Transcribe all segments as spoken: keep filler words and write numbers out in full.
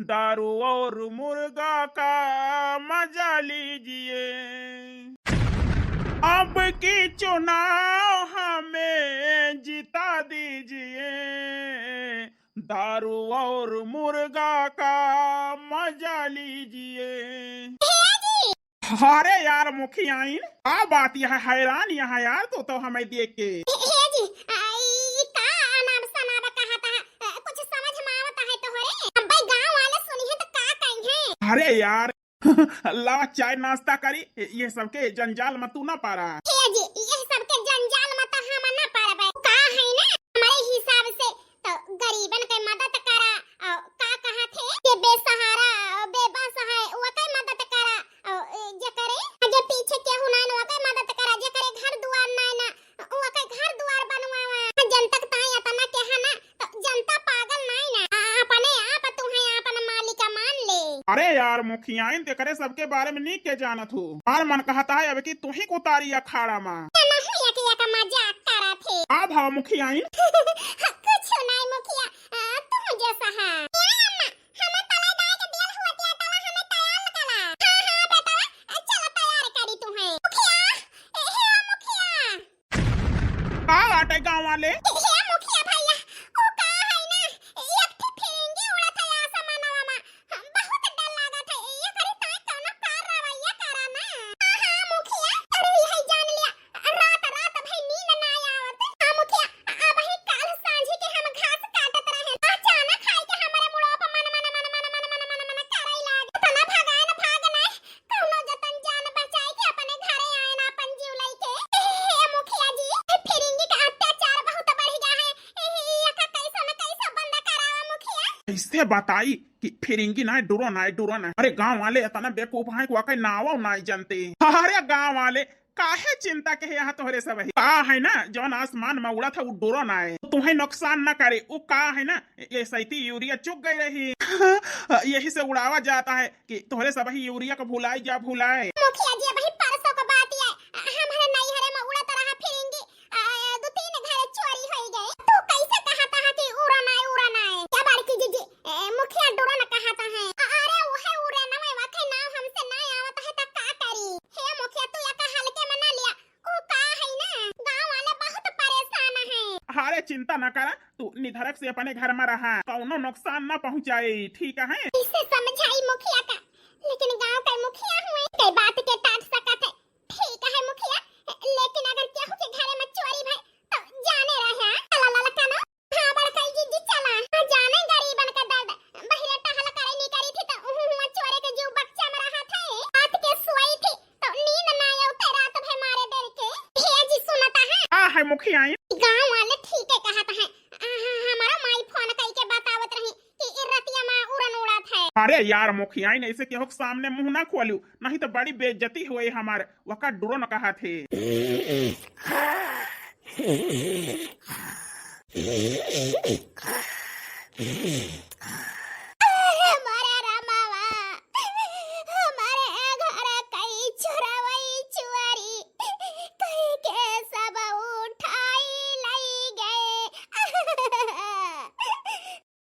दारू और मुर्गा का मजा लीजिए। अब की चुनाव हमें जिता दीजिए, दारू और मुर्गा का मजा लीजिए। अरे यार मुखियाइन, का बात यह हैरान यहाँ यार, तू तो हमें देख के। हे, हे जी, आ, ई, ई का अनाप शनाप कहत है? अ, कुछ समझ में आवत है तोहरे? अब्बे गाँव वाले सुनिहे तो का कहिहे? अरे यार, ला चाय नाश्ता करी, ये सबके जंजाल में तू ना पड़ा। हे जी, ये सबके जंजाल में तो हम ना पड़बे। का है ना, हमारे हिसाब से तो गरीबन के मदद करा, अ, का कहत है, जे बेसहारा, अ, बेबस है, ओके मदद करा, अ, ए, जे करे, जे पीछे केहू नाई ना, ओके मदद करा, जे करे घर दुआर नाई ना, ओके घर दुआर बनवावा। जनता के ताई अतना के है ना, तो जनता पागल नाई ना, आ, अपने आप तू है अपन मालिक मान ले। अरे यार मुखियाइन, तेकरे सबके बारे में नी के जानत हो। हमार मन कहता है अब कि तू ही को उतारी अखाड़ा में। ए, नहीं, एक, एक मजाक करत है। का भाव मुखियाइन? कुछ नहीं मुखिया, आ, तू जैसा है। ए अम्मा, हमें तलाई दाई के दियल हुआ तिया, तला हमें तैयार कला। हाँ, हाँ, बेटवा, आ, चला तैयार करी तू है। मुखिया, ए, हे मुखिया। का बाटे गाँव वाले? ए, हे मुखिया भैया, वो का है ना, एक ठे फिरंगी उड़त है आसमानवा में। हम बहुत डर लागत है, ये करी ताई कौनो कार रवैया करा ना। हाँ, हाँ, मुखिया, अरे यही जान लिया, रात, रात भई नींद ना आवत। हाँ, मुखिया, अबही काल सांझी के हम घास काटत रहे। अचानक खाई के हमरे मुड़वा पर मन, मन, मन करे लाग। तना भगाए न भाग नाई, कौनो जतन जान बचाए के अपने घरे आए ना अपन जीव लइके। हे मुखिया जी, फिरिंगी के अत्याचार बहुत बढ़ गया है। ए, एका कैसा न कैसा बंद करावा मुखिया। कैसे बताई कि फिरिंगी नाई, ड्रोन आए, ड्रोन आए। अरे गाँव वाले इतना बेवकूफ हैं कि वाकई नावा नाई जानते। अरे गाँव वाले, काहे चिंता के है यहाँ तोहरे सब है? का है ना, जौन आसमान में उड़ा था, वो ड्रोन आए, तुम्हें नुकसान न करे। वो का है ना, ये सैती यूरिया चुक गई रही, यही से उड़ावा जाता है कि तोहरे सब ही यूरिया को भुलाई जा, भुलाए। मुखिया जी, अबही परसों के बात है, हमारे नैहरे में उड़त रहा फिरिंगी, आ, दो तीन घर चोरी होई गए। तू कैसे कहत है कि उड़न आए, उड़न आए? क्या बड़की जीजी, ए, मुखिया ड्रोन कहत है। अ-, अरे उहे उड़न आए, वाकई नाव हमसे ना आवत है त का करी? हे मुखिया, तू एका हल्के में ना लिया। ऊ का है ना, गाँव वाले बहुत परेशान हैं। अरे चिंता न करा, तू निधड़क से अपने घर में रहा, कौनो नुकसान न पहुँचाए, ठीक है? इसे समझाई मुखिया का, लेकिन गाँव के मुखिया हुए, कई बात के टाट सकत है। ठीक है मुखिया, लेकिन अगर केहू के घरे में चोरी भई तो जाने रहे, हाँ? चला ललकनो। हाँ बड़काई जीजी चला, हाँ जाने गरीबन का दर्द, बहिरे टहल करे निकरी थी तो उहु हुआ चोरे के जीव बक्चा में रहा थे, रात के सोई थी तो नींद ना आयो ते रात भर मारे डर के। भैया जी सुनता है? हाँ है मुखिया। गाँव वाले ठीक है कहत है, आ, हमारा माई फोन कई के बतावत रही कि ई रतिया में उड़न उड़त है। अरे यार मुखियाइन, ऐसे केहू के सामने मुंह ना खोलू, नहीं तो बड़ी बेइज्जती होए हमार। वका ड्रोन कहत है। अरे मोरे रामावा, हमारे घर कई चुरवई चुअरी कई के सब उठाई लई गए।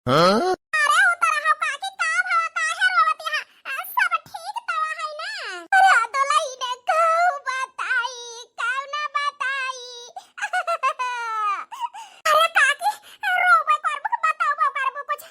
हाँ? अरे उतरा हो काकी, का भवा, काहे रोवत यहाँ? आ, सब ठीक तवा है ना? अरे दोलई ने कहू बताई, कहू ना बताई। अरे काकी, रोबे करबू, बताओ करबू कुछ।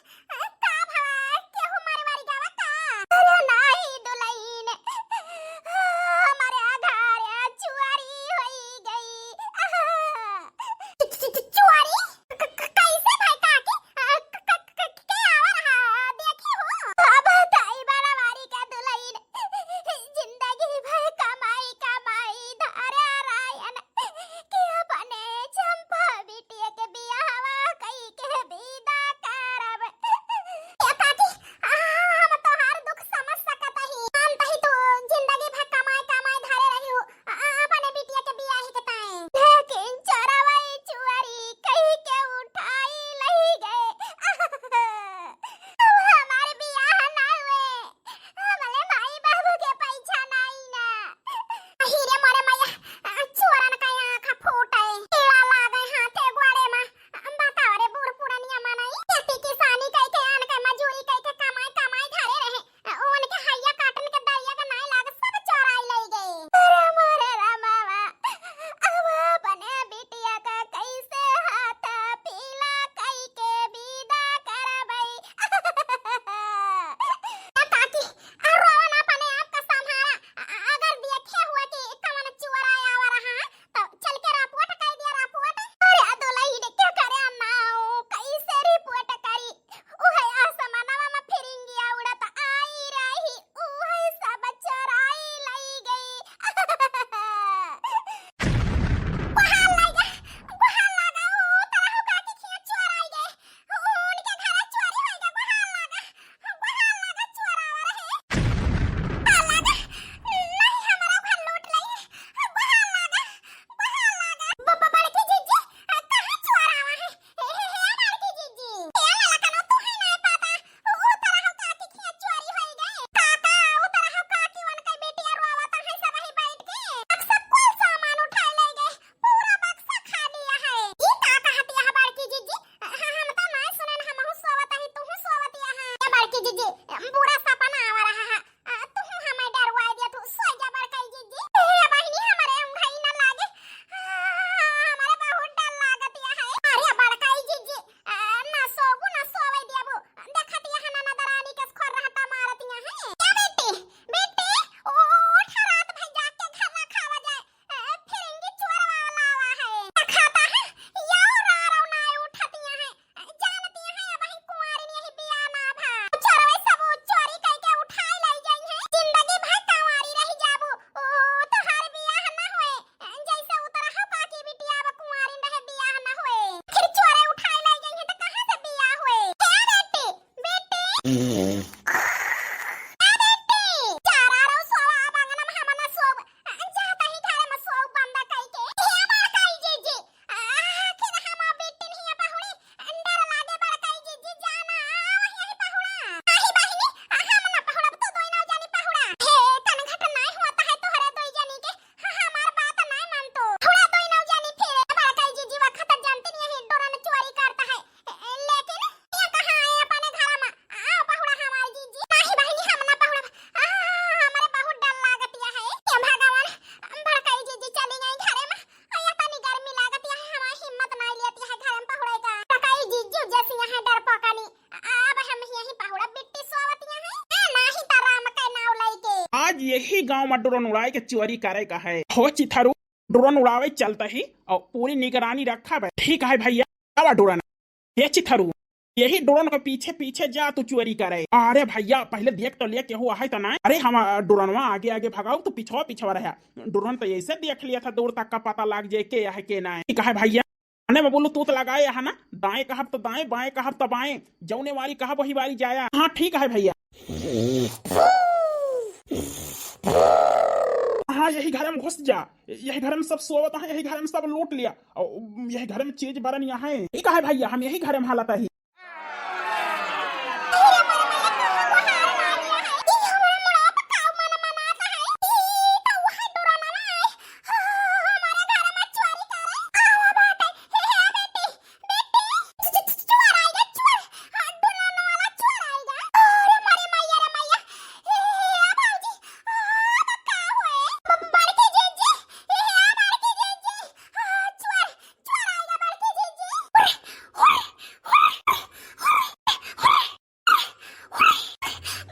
बुरा सपना आवा रहा है। आ, तू हमें डरवाए दिया, तू सोई जा बड़काई जीजी। ए बहिनी, हमारे अंगई न लागे। आ, हमारे बहुत डर लागत या है। अरे बड़काई जीजी, आ, ना सोबू, ना सोवे देबू। देखत या है ना, ननद रानी के खोर रहता मारत या है। क्या बेटी, बेटी, उठ, रात भर जाग के घर रखावा जाए। ए, फिरंगी चोर वाला आवा है। खाता है, यो रारो ना उठतिया है। जानतिया है, अबहीं कुंवारी नहीं बिया ना भा। चोरवे सब चोरी कइके उठाए लाई जाई है। जिंदगी भर कुंवारी रह जाबू। ओ, तोहार बियाह ना होए। जैसे उतरा हो काकी बिटिया, अब कुंवारी रहे बियाह ना होए। फिर चोरे उठाए लाई जाई है तो कहाँ से बियाह होए? क्या बेटी? बेटी? ए बेटी, चारा रहो सोवा, अब आंगन में हम ना सोब। जाता ही घरे में सोब बंदा कइके। हे बड़काई जीजी, आखिर हम बेटी नहीं है बहुड़ी, डर लागे बड़काई जीजी, जाना, आओ यही बहुड़ा। नाही बहिनी, हम ना बहुड़ा, तू दोई ना जानी बहुड़ा। हे, तन घट नाई होता है तोहरे दोई जानी के, हमार बात नाई मान तो। बहुड़ा दोई ना जानी फिर, बड़काई जीजी वखत जानती नहीं है, डोरन चोरी करता है। लेकिन ये कहाँ है अपने घर में? आओ बहुड़ा हमार जीजी। नाही बहिनी, हम ना बहुड़ा। आ, हमरे बहुत डर लागत या है। ये भगवान, बड़काई जीजी चली गई घरे में। आ, ये तनी गर्मी लागत या है, हमार हिम्मत नाई लेत या है घर में बहुड़े का। बड़काई जीजी जैसे यहाँ डर पकानी। अब हम यही बहुड़ा बिट्टी सोवत या है। आ, नाही त राम के नाव लइके। आज यही गांव में ड्रोन उड़ाए के चोरी करे का है। हो चिथरू, ड्रोन उड़ावे चलता ही और पूरी निगरानी रखा बे। ठीक है भैया, आवा ड्रोन। ये चिथरू, यही ड्रोन के पीछे पीछे जा तू चोरी करे। अरे भैया, पहले देख तो ले केहू आहे तो ना। अरे हम, अ, ड्रोनवा आगे आगे भगाऊ, तू पिछवा पिछवा रहा। ड्रोन तो ऐसे देख लिया था, दूर तक का पता लाग जाए के आहे के ना। ठीक है भैया, अने में बोलू तू तो लगाए है ना, दाएं कहब तो दाएं, बाएं कहब तो बाएं, जौने वारी कहब वही वारी जाया। हाँ ठीक है भैया। हाँ, यही घर में घुस जा, यही घर में सब सोवत है, यही घर में सब लूट लिया, और यही घर में चीज बरन यहाँ है। ठीक है भैया, हम यही घर में हालत है।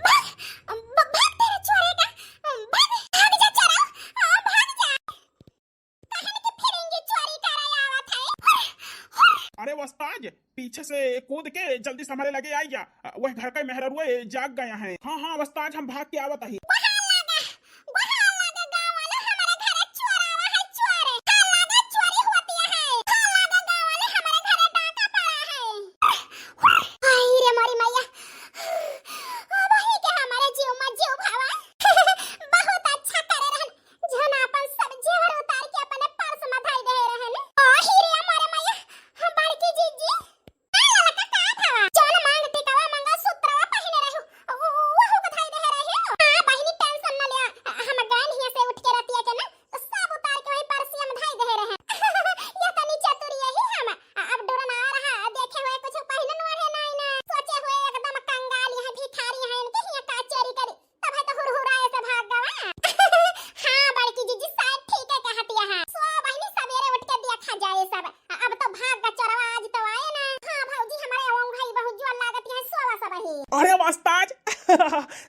भाग, ब-, भाग तेरे चोरे का, भाग, भाग जा चोरा, आ, भाग जा। कहन के फिरंगी चोरी करे आवत है। अरे वस्ताज, पीछे से कूद के जल्दी से हमारे लगे आई जा। वह घर का मेहररुआ जाग गया है। हाँ, हाँ, वस्ताज, हम भाग के आवत ही। वहाँ लगा, वहाँ लगा गाँव वाला, हमारे घर चोर आवा है, चोर। हाँ लगा चोरी होती है। हाँ लगा गाँव वाले, हमारे घर डाका पड़ा है। आई रे मोरी मैया, अबही के हमारे जीव में जीव भावा। बहुत अच्छा करे रहन, जौन आपन सब जेवर उतार के अपने पर्स में धई दे रहन। ओ हीरे मोरे मैया, हम बड़की जीजी, आ ललका का भावा, जौन मांग टिकवा मंगलसूत्रवा पहिने रहू, उ, उ, वहू के धई दे रहे हो। हाँ बहिनी, tension न लिया, हम गए नहीं से उठ के रतिया के ना, तो सब उतार के वही पर्सिया में धई दे रहे। ये तनी चतुर यही हम, अब डोरन आ रहा, देखे हुए कुछ पहिनन ओढ़े नाई ना, सोचे हुए एकदम कंगाल यहाँ भिखारी हैं, इनके हियाँ का चोरी करी, तब है तो हुरहुराए से भाग गवा। हाँ बड़की जीजी, शायद ठीक है कहत यहाँ, सो बहिनी सवेरे उठ के देखा जाए सब, अब तो भाग गा चोरवा, आज तो आए ना। हाँ भौजी, हमारे ओंघई बहुत जोर लागत यहाँ, सोवा सब ही। अरे वस्ताज,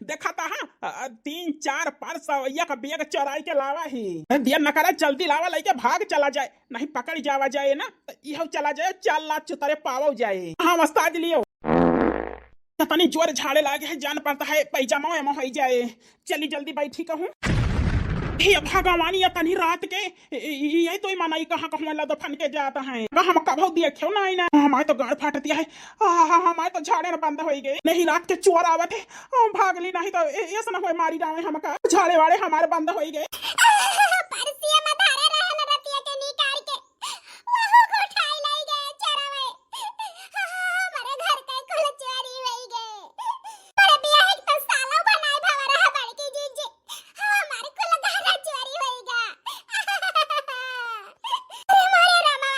देखा था, हाँ, तीन चार पर्स एक बैग चोराई के लावा ही। देर न करे, जल्दी लावा, लइके भाग चला जाए। नहीं पकड़ जावा जाए ना, तो इहो चला जाए, चार लाख चुतरे पावो जाए। हाँ, उस्ताद लियो। तनी जोर झाड़े लागे है, जान पड़ता है, पैजामा एमा होई जाए। चली जल्दी बैठी कहूँ। हे भगवान, ये तनी रात के, ये, ये तो मनई कहाँ कहूँ लदफन के जाता है। हम कभो देखे ना आई ना, हमारे तो गाड़ फाटतिया है। आ, हमारे तो झाड़े न बंद होई गए। नहीं, रात के चोर आवत है, हम भाग ली, नहीं तो ए-, ऐसा ना होए, मारी जावे हमका। झाड़े वाड़े हमारे बंद होई गए। पर्सिया में धरे रहल रतिया के निकाल के, वहू को उठाई लाई गए चोरवे। हमारे घर के कुल चोरी होई गए। पर बिया एक तो सालो बनाए भवा रहा बड़की जीजी। हमारे कुल गहना चोरी होई गा। अरे मारे रामा,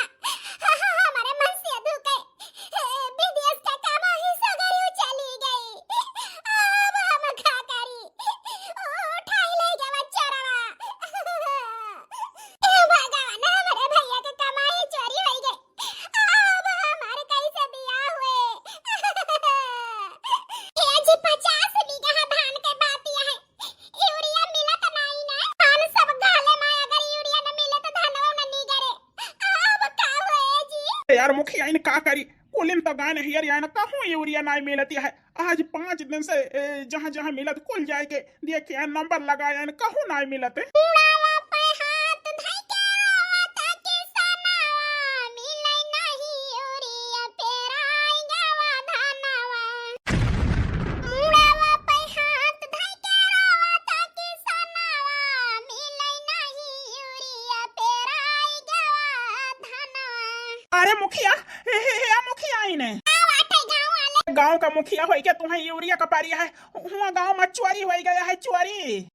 हमारे मन से दुखे। विदेश के कमाई सगरी चली गई। का करी, कुलिन तो गाय नहीं यार, यार कहूँ यूरिया नाई मिलती है। आज पाँच दिन से, ए, जहाँ जहाँ मिलत कुल जाए के देखिया, नंबर लगाया न, कहूँ नाई मिलत। मुड़ावा पे हाथ धइ के रोवत किसनवा, मिलै नाहीं यूरिया पेराई गवा धनवा। मुड़ावा पे हाथ धइ के रोवत किसनवा, मिलै नाहीं यूरिया पेराई गवा धनवा। अरे मुखिया, हे, हे, हे, आ मुखिया आइन। का बात है गाँव वाले? गाँव का मुखिया होई के तुम्हें यूरिया का पारी है, हुआ गाँव में चोरी होई गया है, चोरी।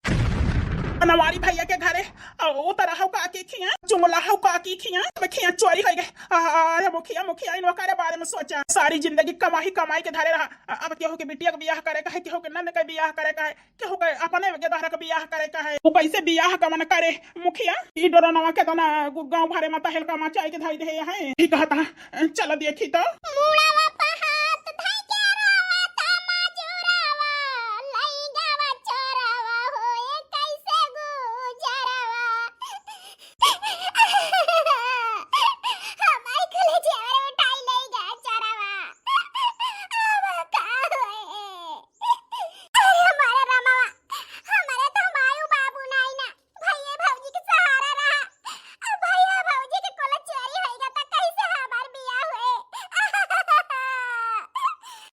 नवारी भैया के घरे, अ, उतरा हौ काकी खिया, चुंगला हौ काकी खिया, अब खिया चोरी होई गए। आ, अरे मुखिया, मुखिया इन ओकरे बारे में सोचा। सारी जिंदगी कमाई, कमाई के धरे रहा। अ, अब केहू के बिटिया के बियाह करे का है, केहू के नंद के बियाह करे का है, केहू के अपने के बहरा के बियाह करे का है। वो कैसे बियाह कवन करे मुखिया? ई डोरनवा के तना गु-, गाँव भरे में तहलका मचाई के धई दे है। ई कहता, चल देखी तो। मुड़ावा पे हाथ धइ के रोवत मजूरवा, लई गवा चोरवा होए कैसे गुजरवा। हमार कलेजे हमरे उठाई लई गवा चोरवा। अब का होए? अरे हमारे रामवा, हमारे तो मायू बाबू नाई ना, भैया भौजी के सहारा रहा। अब भैया भौजी के कोला चोरी होई गया, तो कैसे हमार बियाह हुए?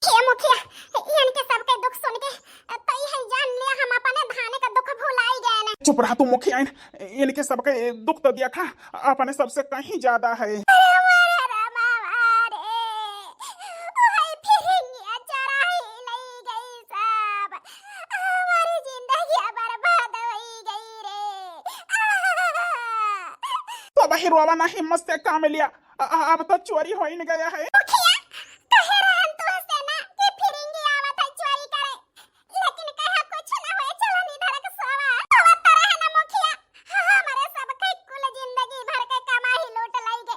हे मुखिया, इनके सबके दुख सुन के तो यही जान लिया हम अपने धाने का दुख भुलाई गए ने। चुप रहा तू मुखिया, इन, इनके सबके दुख तो देखा, अपने सबसे कहीं ज्यादा है। अरे हमारे रामवा रे, वही फिरिंगिया चोराई लई गई सब। हमारी जिंदगी बर्बाद होई गई रे। तो बहिरवा ना हिम्मत से काम लिया। अ-, अ-, अब तो चोरी होइन गया है। मुखिया, कहे रहन तू से ना कि फिरिंगी आवत है चोरी करे, लेकिन कहा कुछ ना होए, चलन इधर के सोवा। सोवत तो रहे ना मुखिया, हमरे सबके कुल जिंदगी भर के कमाई लूट लई गे।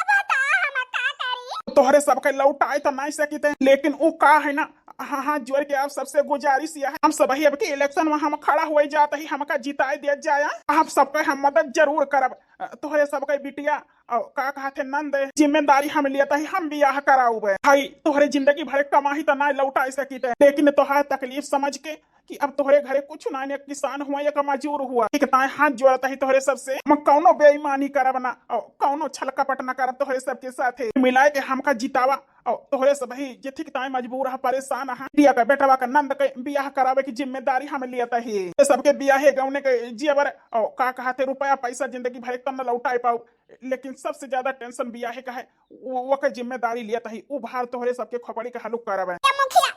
अब बता हम का करी? तोहरे सबके लौटाए तो नहीं सकिते, लेकिन उ का है ना, हाँ, हाँ, जोर के आप सबसे गुजारिश यह है, हम सबही अब के इलेक्शन में हम खड़ा हुए जात ही, हमका जिताए दिया जाया, आप सबके हम मदद जरूर करब। अ, तोहरे सबके बिटिया, अ, का कहत है, नंद, जिम्मेदारी हम लियत ही, हम बियाह कराउबे। भाई, तोहरे जिंदगी भर कमाही त ना लौटा सकित है, लेकिन तोहार तकलीफ समझ के कि अब तोहरे घरे कुछ ना, एक किसान हुआ, एक मजूर हुआ, एक ताए हाथ जोड़त ही तोहरे सबसे, हम कौनो बेईमानी करब ना, अ, कौनो छल कपट ना करब तोहरे सबके साथे। मिलाए के हमका जितावा, अ, तोहरे सबही जेथी के ताए मजबूर है, परेशान है, बिटिया का, बेटवा का, नंद के बियाह करावे की जिम्मेदारी हम लियत ही। ये सबके बियाहे गौने के जियबर, अ, का कहते, रुपया पैसा जिंदगी भर एक तन न लौटाए पाऊ, लेकिन सबसे ज्यादा tension बियाहे का है, वो, वो के जिम्मेदारी लियत ही, उ भार तोहरे सबके खोपड़ी के हलुक करब। ए मुखिया,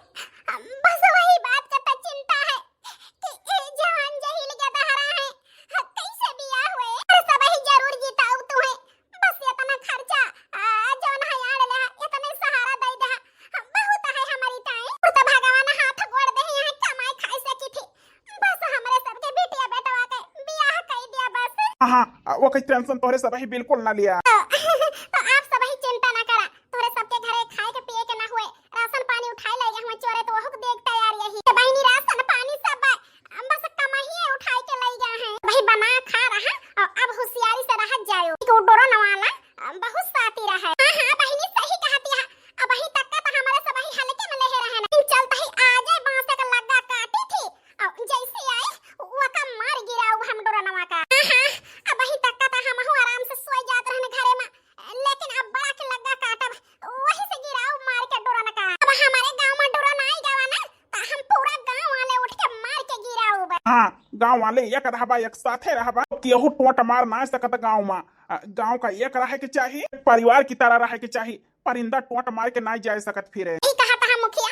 बस वही बात का त चिंता है कि ए जवान जहील के दहरा है, ह, कैसे बियाह हुए? अरे सबही जरूर जिताऊ तुहे, बस इतना खर्चा, आ, जौन है आड़ ले, इतने सहारा दे दे, हम बहुत है हमारी टाइम। तो भगवान हाथ गोड़ दे यहाँ कमाई खाई सकी थी, बस हमरे सबके बिटिया बेटवा के बियाह कई दिया बस। हाँ, हाँ, ओके tension तोहरे सबही बिल्कुल ना लिया। तो, तो आप सबही चिंता ना करा, तोहरे सबके घरे खाए के पिए के ना हुए, राशन पानी उठाए ले गए हुए चोरे तो वहुक देख तैयार यही। तो बहिनी राशन पानी सब बा, हम बस कमाइए उठाए के ले गए हैं। वही बना खा रहा और अब होशियारी से रह जाओ। एक डोरो नवाला, बहुत साती रहा है। हाँ, हाँ, बहिनी सही कहती है। अब वही तक का तो हमारे सबही हल्के में ले रहे हैं। चलता ही आ जाए बांस का लग्गा काटी थी। अउ जैसे आई, ओका मार गिराऊ हम डोरनवा का। हाँ, हाँ, अबही तक का त हमहू आराम से सोई जात रहन घरे में, लेकिन अब बड़ा के लग्गा काटब, वही से गिराऊ मार के डोरन का। अब हमारे गाँव में डोरन आई गवा ना, त हम पूरा गाँव वाले उठ के मार के गिराऊ बा। हाँ, गाँव वाले एक रहबा, एक साथे रहबा, केहू टोंट मार ना सकत गाँव में। अ, गाँव का एक रहे के चाही, परिवार की तरह रहे के चाही। परिंदा टोंट मार के नाई जाए सकत फिरे। ई कहा त हम मुखिया,